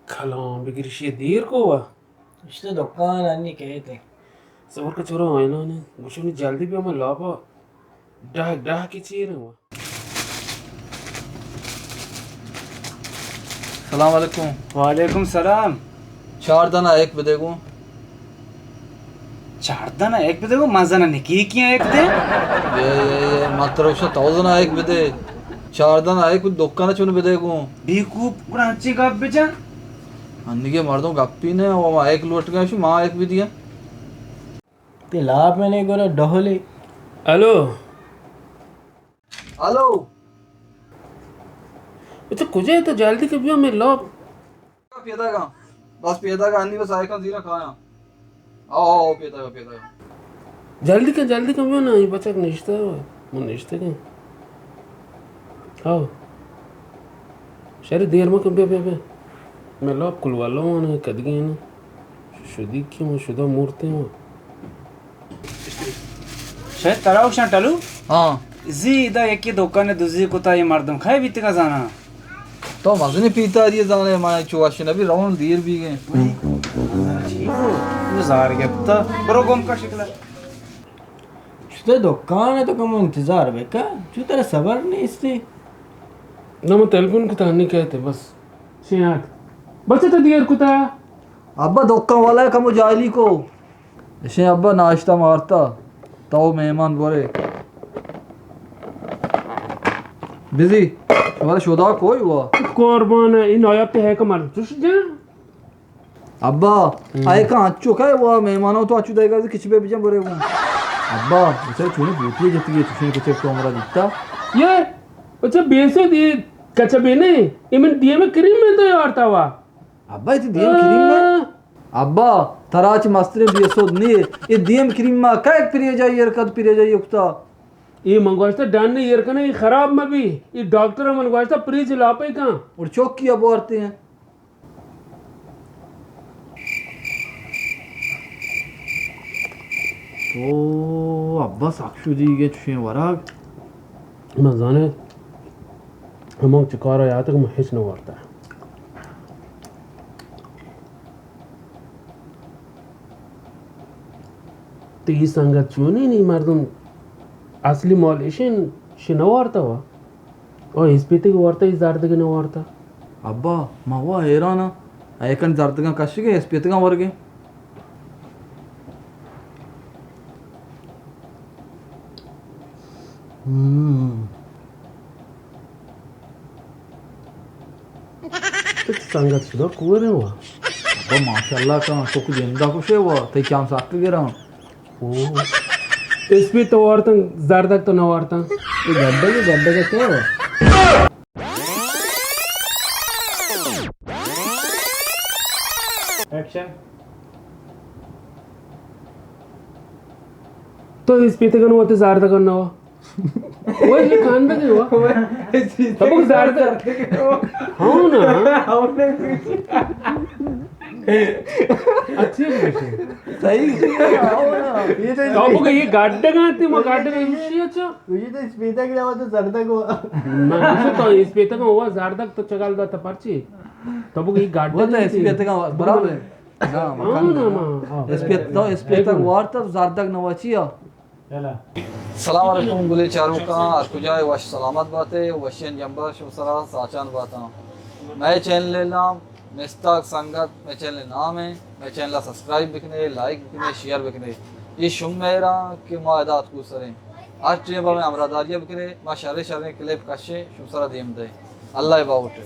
کلام بگریشی دیر کو وا۔ اشتے دکان انی کہتے۔ صبر کا چھوڑو آئینہ نے۔ گوشونی جلدی بیا میں لاپا۔ ڈاہ، ڈاہ کی چیر ہوا۔ سلام علیکم۔ وعلیکم سلام۔ چار دانہ ایک بدے گوں۔ چار دانہ ایک بدے گوں؟ من زاناں نکی کیاں ایک دے؟ اے، اے، اے، من ترا گوشاں تو زاناں ایک بدے۔ چار دانہ ایک دکان چون بدے گوں؟ بیوقوف، گڑا انچیں گپ بجن۔ انیگے مردم گپی نہ، او ما ایک لوٹ گئے، ما ایک بدیاں۔ تے لاپ میں نے گورا ڈہلی۔ الو۔ الو۔ اچھا، کجا ئے تو؟ جلدی کہ بیا میں لاپ۔ پیداگاں۔ بس پیداگاں، انی بس آئے کن زیرا کھایاں۔ آؤ، آؤ، آؤ، پیداگاں، پیداگاں۔ جلدی کن، جلدی کن، بیا نا، یہ بچک نشتہ ہے، من نشتہ کن۔ آؤ۔ شری دیر مکن، بیا، بیا، بیا۔ میں لاپ کلوالو آنے کدگی نا۔ شدی کی من شدہ مورتے ہوں۔ شاید ترا گوشاں ٹلو؟ ہاں۔ زی ادا یکی دکان دزی کتا، یہ مردم کھائے بیتگا زانا۔ تو مزنی پیتاری زانے، ما چو وش نبی رون دیر بیگے۔ یہ زار گپتا۔ برو گم کا شکل۔ شتے دکان تو کم انتظار بکا، چو ترا صبر نیستی۔ نہ من تلفون کتا نہیں کہتے بس۔ شیات۔ بچہ تو دیر کتا۔ ابا دکان والا کمو جاہلی کو۔ اشیں ابا ناشتہ مارتا، تو مہمان برے۔ بزی، شمارا شدا کوئی ہوا؟ قربان ہے، این آیات ہے کہ مردم چوش جان۔ ابا، ہم۔ آئے کا انچو کئے ہوا مہمانوں تو انچو دے گا کچھ بے بجن برے گوں۔ ابا، بچار چونے بوتی جتی ہے، چوشیں کچھ تو ہمارا دیتا۔ یہ، بچہ بیسو دی، کچھ بے نہیں، یہ من دیے میں کریم میں تو یارتا ہوا۔ ابا، اے دیم کریم ءَ؟ ابا، ترا چہ مستریں بے سود نی۔ اے دیم کریم ءَ کئے پریجا ایر کت، پریجا ایر کتا؟ اے من گوشتا ڈن ایر کنے، اے خراب مہ بی۔ اے ڈاکٹر ءَ من گوشتا پریج لاپے کن۔ اور چوکی ءَ بوارتے ہیں۔ تو ابا سک شدیگے چشیں ورگ۔ من زانے، ہمانگ چہ کار ءَ یاتگ، من ہچ نہ وارتا۔ تئی سنگت چونیں نی مردم اصلی مال ایشیں شی نہ وارتا وا۔ او اسپیتگ وارتا، ای زردگ نہ وارتا۔ ابا، ما وا حیران آں۔ ایکن زردگاں کشگے، اسپیتگاں ورگے۔ ہم۔ تو سنگت شدہ کورے وا۔ ابا ماشاءاللہ کن، تو کچھ زندہ خوشے وا، تئی چام ساک گراں۔ او۔ اسپیت تو وارتن، زردگ تو نہ وارتن۔ اے گڈگ، گڈگ تو۔ ایکشن۔ تو اسپیتگن وتی زردگن نوا۔ وہ یہ کاندگے وا۔ تبک زردگ۔ ہاں نا۔ اچھی بشی۔ صحیح۔ تبک یہ گڈگاں تی، ما گڈگاں اشی اچھا۔ یہ تو اسپیتگ نوا تو زردگ ہوا۔ میں تو اسپیتگ ہوا زردگ تو چگل دا تا پرچی۔ تبک یہ گڈگ وہ تو اسپیتگ برابر ہے۔ نا، ہاں، مکان نا، نا۔ نا، ہاں۔ اسپیت-، تو اسپیتگ وارت، زردگ نوا چیا؟ سلام علیکم گلیں چاروکاں، ہر کجا ئے وش سلامت بات ئے، وشیں جمبر شمئے سرا ساچان باتاں۔ مئے چینل ءِ نام مستاگ سنگت، مئے چینل ءِ نام ایں، مئے چینل ءَ سبسکرائب بکنے، لائک بکنے، شیئر بکنے۔ اے شمئے مہراں کہ ما ادا اتکو سریں۔ ہر ٹیم ءَ مئے ہمراہداری ءَ بکنے، ما شریں شریں کلپ کشیں، شمئے سرا دیم دئیں۔ اللہ ءِ باہوٹ ئے۔